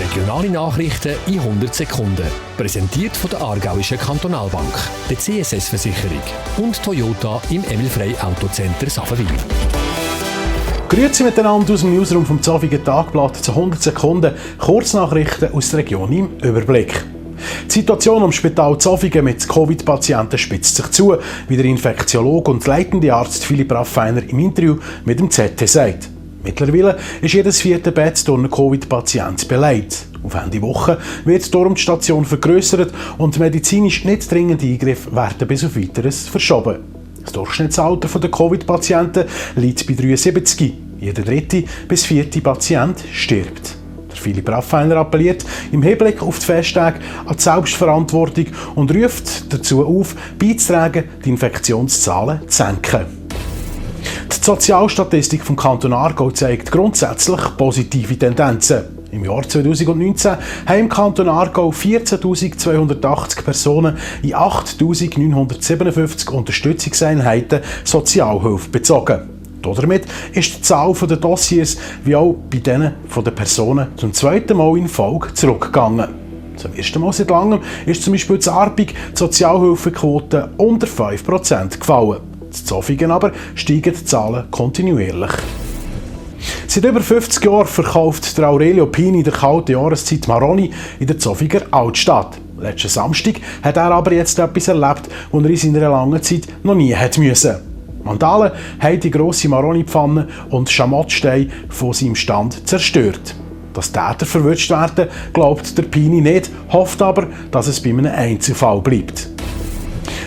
Regionale Nachrichten in 100 Sekunden. Präsentiert von der Aargauischen Kantonalbank, der CSS-Versicherung und Toyota im Emil Frey Autocenter Saffenwil. Grüezi miteinander aus dem Newsroom vom Zofiger Tagblatt zu 100 Sekunden Kurznachrichten aus der Region im Überblick. Die Situation am Spital Zofigen mit Covid-Patienten spitzt sich zu, wie der Infektiologe und leitende Arzt Philipp Raffiner im Interview mit dem ZT sagt. Mittlerweile ist jedes vierte Bett durch einen Covid-Patient belegt. Auf Ende Woche wird darum die Station vergrössert und medizinisch nicht dringende Eingriffe werden bis auf Weiteres verschoben. Das Durchschnittsalter der Covid-Patienten liegt bei 73. Jeder dritte bis vierte Patient stirbt. Der Philipp Raffiner appelliert im Hinblick auf die Festtage an die Selbstverantwortung und ruft dazu auf, beizutragen, die Infektionszahlen zu senken. Die Sozialstatistik vom Kanton Aargau zeigt grundsätzlich positive Tendenzen. Im Jahr 2019 haben im Kanton Aargau 14.280 Personen in 8.957 Unterstützungseinheiten Sozialhilfe bezogen. Damit ist die Zahl der Dossiers wie auch bei denen der Personen zum zweiten Mal in Folge zurückgegangen. Zum ersten Mal seit langem ist zum Beispiel in Arbig die Sozialhilfequote unter 5% gefallen. In Zofigen aber steigen die Zahlen kontinuierlich. Seit über 50 Jahren verkauft der Aurelio Pini in der kalten Jahreszeit Maroni in der Zofiger Altstadt. Letzten Samstag hat er aber jetzt etwas erlebt, das er in seiner langen Zeit noch nie hätte müssen. Vandalen haben die grosse Maroni-Pfanne und Schamottsteine von seinem Stand zerstört. Dass Täter verwünscht werden, glaubt der Pini nicht, hofft aber, dass es bei einem Einzelfall bleibt.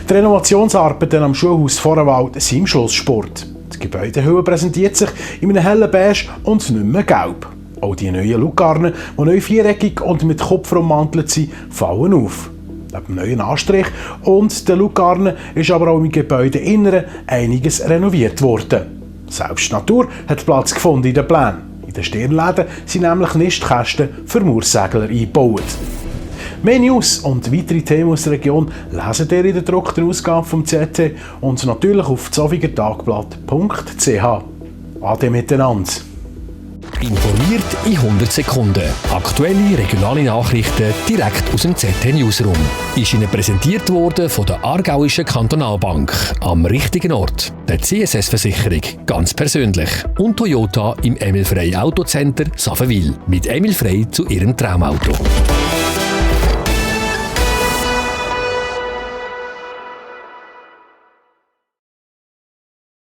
Die Renovationsarbeiten am Schulhaus Vorwald sind im Schlussspurt. Die Gebäudehülle präsentiert sich in einem hellen Beige und nicht mehr gelb. Auch die neuen Lukarnen, die neu viereckig und mit Kupfer ummantelt sind, fallen auf. Neben dem neuen Anstrich und den Lukarnen ist aber auch im Gebäudeinneren einiges renoviert worden. Selbst die Natur hat Platz gefunden in den Plänen. In den Stirnläden sind nämlich Nistkästen für Moorsegler eingebaut. Mehr News und weitere Themen aus der Region lesen ihr in der gedruckten Ausgabe vom ZT und natürlich auf zofigertagblatt.ch. Ade miteinander. Informiert in 100 Sekunden. Aktuelle regionale Nachrichten direkt aus dem ZT Newsroom. Ist Ihnen präsentiert worden von der Aargauischen Kantonalbank. Am richtigen Ort. Der CSS-Versicherung. Ganz persönlich. Und Toyota im Emil Frey Autocenter Saffenwil. Mit Emil Frey zu Ihrem Traumauto.